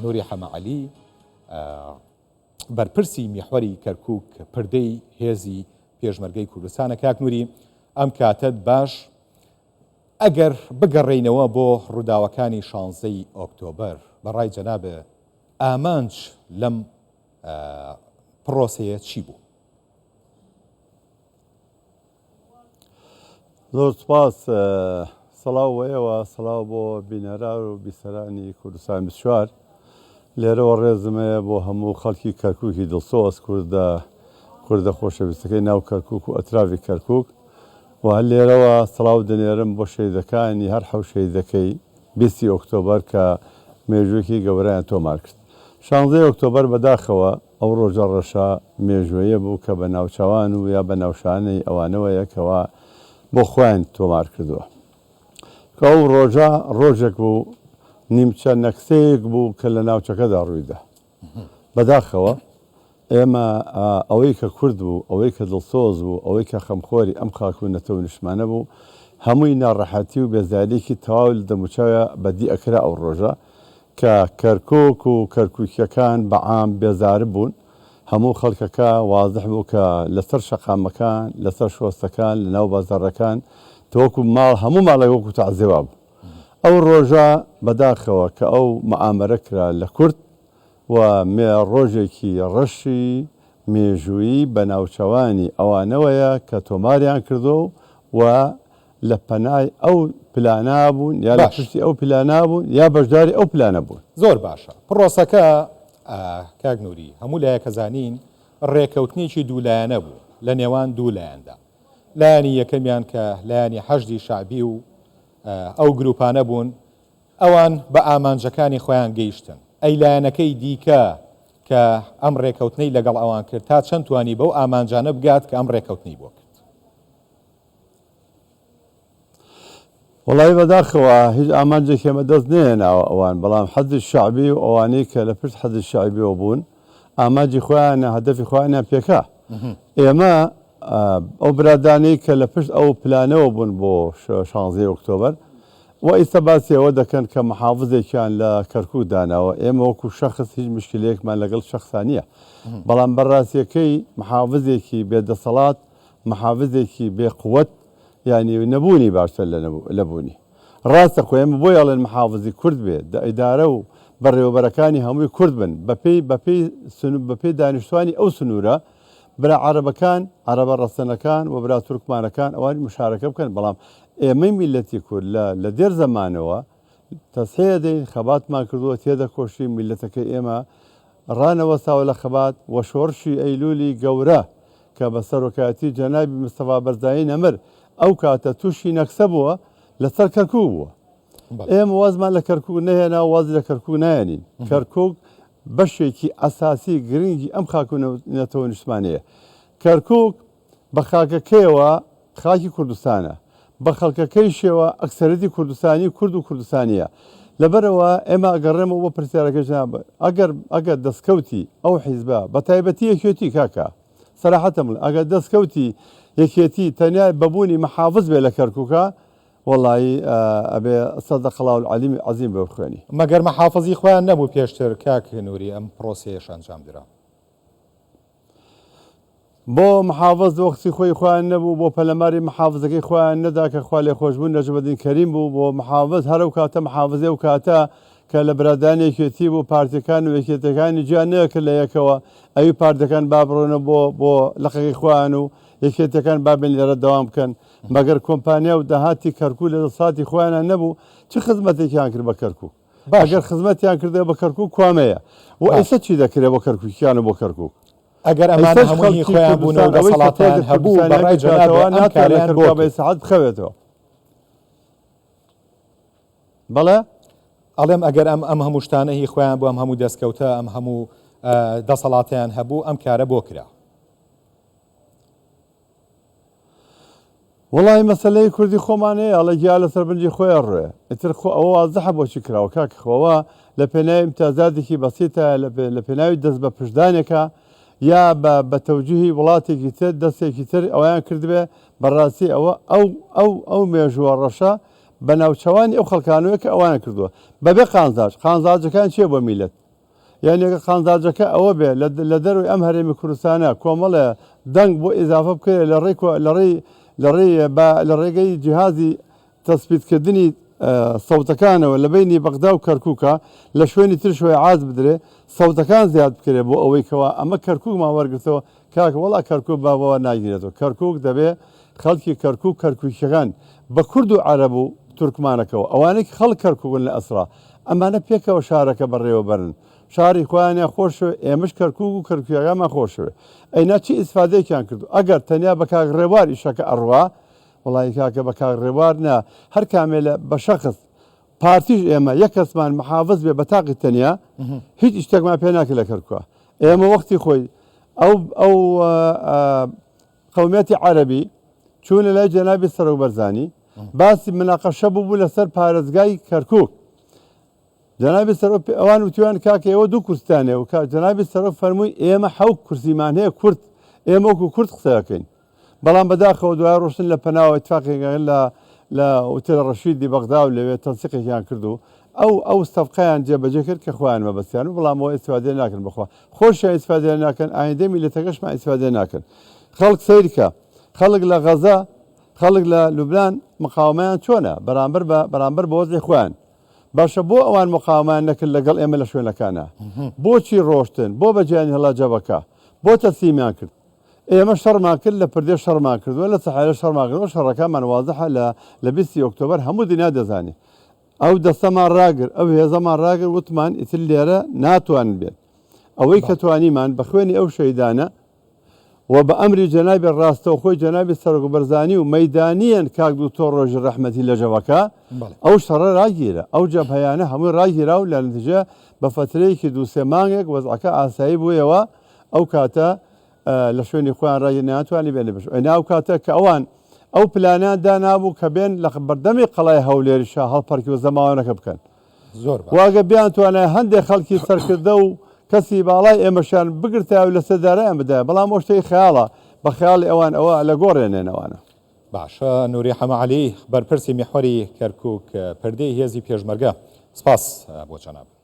نوری حەمە عەلی بەرپرسی میحوەری کەرکوک پردەی هێزی پێشمەرگەی کوردستانە. کاک نوری ئەم کاتەت باش. ئەگەر بگەڕێینەوە بۆ ڕووداوەکانی شانزەی ئۆکتۆبەر، بە ڕای جەنابت ئامانج لەم پڕۆسەیە چی بوو؟ زۆر سپاس. سڵاو بۆ ئێوە، سڵاو بۆ بینەران و بیسەرانی کوردستان 24. لێرەوە ڕێزم هەیە بۆ هەموو خەڵکی کەرکووکی دڵسۆز، کوردە کوردە خۆشەویستەکەی ناو کەرکووک و ئەترافی کەرکووک و هەر لێرەوە سڵاو دەنێرم بۆ شەهیدەکانی هەر حەوت شەهیدەکەی بیستی ئۆکتۆبەر کە مێژوویەکی گەورەیان تۆمار کرد. شانزەی ئۆکتۆبەر بەداخەوە ئەو ڕۆژە ڕەشە مێژوویە بوو کە بە ناوچەوان و یا بە ناوشانەی ئەوانەوەیە کەوا بۆ خۆیان تۆمار کردووە. کە ئەو ڕۆژە ڕۆژێک بوو نیمچە نەکسەیەک بوو کە لە ناوچەکەدا ڕوویدا. بەداخەوە ئێمە ئەوەی کە کورد بوو، ئەوەی کە دڵسۆز بوو، ئەوەی کە خەمخۆری ئەم خاک و نەتەوە و نیشتمانە بوو، هەمووی ناڕەحەتی و بێزارییەکی تەواو لە دەموچاویا بەدی ئەکرا ئەو ڕۆژە کە کەرکوک و کەرکوکییەکان بە عام بێزاربوون، هەموو خەڵکەکە وازح بوو کە لەسەر شەقامەکان، لەسەر شۆستەکان، لەناو بازاڕەکان تەوەکو ماڵ هەموو ماڵێک وەکو تەعزێ وابوو. ئەو ڕۆژە بەداخەوە کە ئەو مەئامەرە کرا لە کورد و مێ ڕۆژێکی ڕەشی مێژوویی بە ناوچەوانی ئەوانەوەیە کە تۆماریان کردووە و لە پەنای ئەو پلانە بوون یا لە پشتی ئەو پلانە بوون یا بەشداری ئەو پلانە بوون. زۆر باشە پڕۆسەکە کاک نوری هەموو لایەک ئەزانین ڕێکەوتنێکی دوولایەنە بوو لە نێوان دوو لایەندا لایەنی یەکەمیان کە لایەنی حەشدی شەعبی و ئەو گروپانە بوون ئەوان بە ئامانجەکانی خۆیان گەیشتن ئەی لایەنەکەی دیکە کە ئەم ڕێکەوتنەی لەگەڵ ئەوان کرد تا چەند توانی بەو ئامانجانە بگات کە ئەم ڕێکەوتنەی بۆ کرد؟ وەڵایی بەداخەوە هیچ ئامانجێکیان بەدەست نەهێناوە ئەوان، بەڵام حەزی شەعبی و ئەوانەی کە لە پشت حەزی شەعبیەوە بوون ئامانجی خۆیانە هەدەفی خۆیانیان پێکا. ئێمە ئەو برادانەی کە لە پشت ئەو پلانەوە بوون بۆ شانزەی ئۆکتۆبەر و ئیستا باسی ئەوە دەکەن کە محافزێکیان لە کەرکوک داناوە، ئێمە وەکو شەخس هیچ مشکلەیەکمان لەگەڵ شەخسا نییە، بەڵام بەڕاستیەکەی محافزێکی بێ دەسەڵات محافزێکی بێ قوت یانی نەبوونی باشتر لە لە بوونی. ڕاستە خۆ ئێمە بۆی ئەڵێن محافزی کورد بێ دە ئیدارە و بەڕێوەبەرەکانی هەمووی کورد بن بە پێی بە پێی سنو بە پێی دانیشتوانی ئەو سنوورە برا عەرەبەکان عەرەبە ڕەسەنەکان و برا تورکمانەکان ئەوانی مشارەکە بکەن بەڵام ئێمەی میللەتی کورد لە لە دێر زەمانەوە تەسحیە دەین خەباتمان کردووە تێدەکۆشین میللەتەکەی ئێمە ڕانەوەستاوە لە خەبات و شۆڕشی ئەیلولی گەورە کە بە سەرۆکایەتی جەنابی مستەفا بەرزانی نەمر ئەو کاتە تووشی نەکسە بووە لەسەر کەرکوک بووە. ئێمە وازمان لە کەرکوک نەهێنا و واز لە کەرکوک نایەنین. کەرکوک بەشێکی ئەساسی گرنگی ئەم خاک و نەتەوە نیشتمانەیە. کەرکوک بە خاکەکەیەوە خاکی کوردستانە، بە خەڵکەکەیشیەوە ئەکسەرەتی کوردستانی کورد و کوردستانییە. لەبەرئەوە ئێمە ئەگەڕێمەوە بۆ پرسیارەکەی جەنابت، ئەگەر ئەگەر دەستکەوتی ئەو حیزبە، بە تایبەتی یەکێتی کاکە سەراحەتەن بڵێم، ئەگەر دەستکەوتی یەکێتی تەنیا بە بوونی محافز بێ لە کەرکوکا، وەڵایی ئەبێ صدق اللە العلیم العظیم بۆ بخوێنی. مەگەر محافزی خۆیان نەبوو پێشتر کاک نوری ئەم پڕۆسەیەش ئەنجام درا؟ بۆ محافز وەختی خۆی خۆیان نەبوو بۆ پەلەماری محافزەکەی خۆیان نەدا کە خوا لێخۆشبوو نەجمەدین کەریم بوو بۆ محافز هەر ئەو کاتە محافزی ئەو کاتە کە لە برادانی یەکێتی بوو پارتیەکان و یەکێتیەکانی جیا نەکرد لە یەکەوە ئەوی پارتەکان با بڕۆنە بۆ بۆ لقەکەی خۆیان و یەکێتیەکان با بێن لێرە دەوام بکەن مەگەر کۆمپانیا و داهاتی کەرکوک لە دەسەڵاتی خۆیانە نەبوو چ خزمەتێکیان کرد بە کەرکوک باشە ئەگەر خزمەتیان کردە بە کەرکوک کوامەیە و باشە ئێستا چی دەکرێ بۆ کەرکوکیان و بۆ کەرکوک ئەگەر ئەمانە ئێستاش هەموو هی خەڵکی خۆیان بوون و کوردستان ئەوەی کە دەسەڵاتیان تۆزێک هەبوو بە کوردستانیان ڕای جەنابت بکاتەوە ئەم ناتوانێت لە کارەیان بۆ کەرکوکا بە کرد؟ ئیسراحەت بخەوێتەوە بەڵێ؟ ئەڵێم ئەگەر ئەم ئەم هەموو شتانە هی خۆیان بوو ئەم هەموو دەستکەوتە ئەم هەموو دەسەڵاتیان هەبوو ئەم کارە بۆ کرا؟ وەڵایی مەسەلەی کوردی خۆمان هەیە ئەڵێ گیا لەسەر بنجی خۆی ئەڕوێ ئیتر خۆ ئەوە وازحە بۆچی کراوە کاکە خۆ ئەوە لە پێناوی ئیمتیازاتێکی بەسیتە لە پێناوی دەست بە پشتدانێکە یا بە بە تەوجیهی وڵاتێکی تر دەستێکی تر ئەویان کردبێ بەڕاستی ئەوە ئەو ئەو ئەو مێژووە ڕەشە بە ناوچەوانی ئەو خەڵکانەوە کە ئەوان کردووە بەبێ قانزاج قانزاجەکان چییە بۆ میلەت؟ یانی ئەگەر قانزاجەکە ئەوە بێ لە دەروی ئەم هەرێمی کوردستانە کۆمەڵێ دەنگ بۆ ئیزافە بکرێ لە ڕێی لە ڕێی لە ڕێی بە لە ڕێگەی جیهازی تەسبیتکردنی سەوتەکانەوە لە بەینی بەغدا و کەرکووکە لە شوێنی ترشەوە عاز بدرێ سەوتەکان زیاد بکرێ بۆ ئەوەی کەوا ئەمە کەرکووکمان وەرگرتەوە کاکە وەڵا کەرکووک با بەوە ناگیرێتەوە کەرکووک دەبێ خەڵکی کەرکووک کەرکووکیەکان بە کورد و عەرەب و تورکمانەکەوە ئەوانەی خەڵک کەرکووکن لە ئەسڵا ئەمانە پێکەوە شارەکە بەڕێوە بەرن شاری خۆیانیان خۆشەوێ ئێمەش کەرکووک و کەرکووکیەکانمان خۆشەوێ ئەینا چی ئیسفادەیەکیان کردو ئەگەر تەنیا بە کاک ڕێبوار ئیشەکە ئەڕوا وەڵایی کاکە بە کاک ڕێبوار نا هەر کامێ لە بە شەخس پارتیش ئێمە یەک کەسمان محافز بێ بە تاقی تەنیا هیچ شتێکمان پێ ناکرێت لە کەرکووکە ئێمە وەختی خۆی ئەو ئەو قومیەتی عەربی چوونە لای جەنابی سەرۆک بەرزانی باسی مناقەشە بوو بوو لەسەر پارێزگای کەرکووک جەنابی سەرۆک ئەوان وتویان کاکە ئێوە دوو کورسیتان هەیە و کا جەنابی سەرۆک فەرمووی ئێمە حەوت کورسیمان هەیە کورد ئێمە وەکو کورد قسە ئەکەین بەڵام بەداخەوە دوای ڕۆشتن لە پەناوە ئیتفاقێکیان لە لە ئوتێل ڕەشیدی بەغدا و لەوێ تەنسیقێکیان کرد و ئەو ئەو سەفقەیان جێبەجێ کرد کە خۆیان مەبەستیان و بەڵام ئەوە ئیستفادەی ناکەن بەخوا خۆشیان ئیستفادەی ناکەن ئایندەی میللەتەکەشمان ئیستفادەی ناکەن خەڵک سەیرکە خەڵک لە غەزە خەڵک لە لوبنان مقاومەیان چۆنە بەرامبەر بە بەرامبەر بە وەزعی خۆیان باشە بۆ ئەوان مقاومەیان نەکرد لەگەڵ ئێمە لە شوێنەکانا؟ بۆچی ڕۆشتن؟ بۆ بەجێیان هێڵا جەبەکە؟ بۆ تەسلیمیان کرد؟ ئێمە شەڕمان کرد لە پردێ شەڕمان کردووە لە سەحێلە شەڕمان کردووە شەڕەکانمان وازحە لە لە بیستی ئۆکتۆبەر هەموو دنیا دەزانێ ئەو دەستەمان ڕاگرت ئەو هێزەمان ڕاگرت وتمان ئیتر لێرە ناتوانن بێن ئەوەی کە توانیمان بە خوێنی ئەو شەهیدانە و بە ئەمری جەنابی ڕاستەوخۆی جەنابی سەرۆک بەرزانی و مەیدانیەن کاک دکتۆر ڕۆژی ڕەحمەتی لە جەبەکە ئەو شەڕە ڕاگیرا ئەو جەبهەیانە هەمووی ڕاگیرا و لە نتیجە بە فەترەیەکی دوو سێ مانگێک وەزعەکە ئاسایی بوویەوە ئەو کاتە لە شوێنی خۆیان ڕاگیر نەیانتوانی بێنە پێش ئەینا ئەو کاتە کە ئەوان ئەو پلانیان دانابوو کە بێن لە بەردەمی قەڵای هەولێریشا هەڵپەرکی و زەماوەنەکە بکەن زۆر باش. و ئەگەر بیانتوانایە هەندێک خەڵکی سەرکردە و کەسی باڵای ئێمەشیان بگرتایە و لەسێدارەیان بدایە، بەڵام ئەو شتەی خەیاڵە، بە خەیاڵی ئەوان ئەوە لە گۆڕێ نێن ئەوانە. باشە نوری حەمە عەلی بەرپرسی میحوەری کەرکوک پردێی هێزی پێشمەرگە سپاس بۆ جەنابت.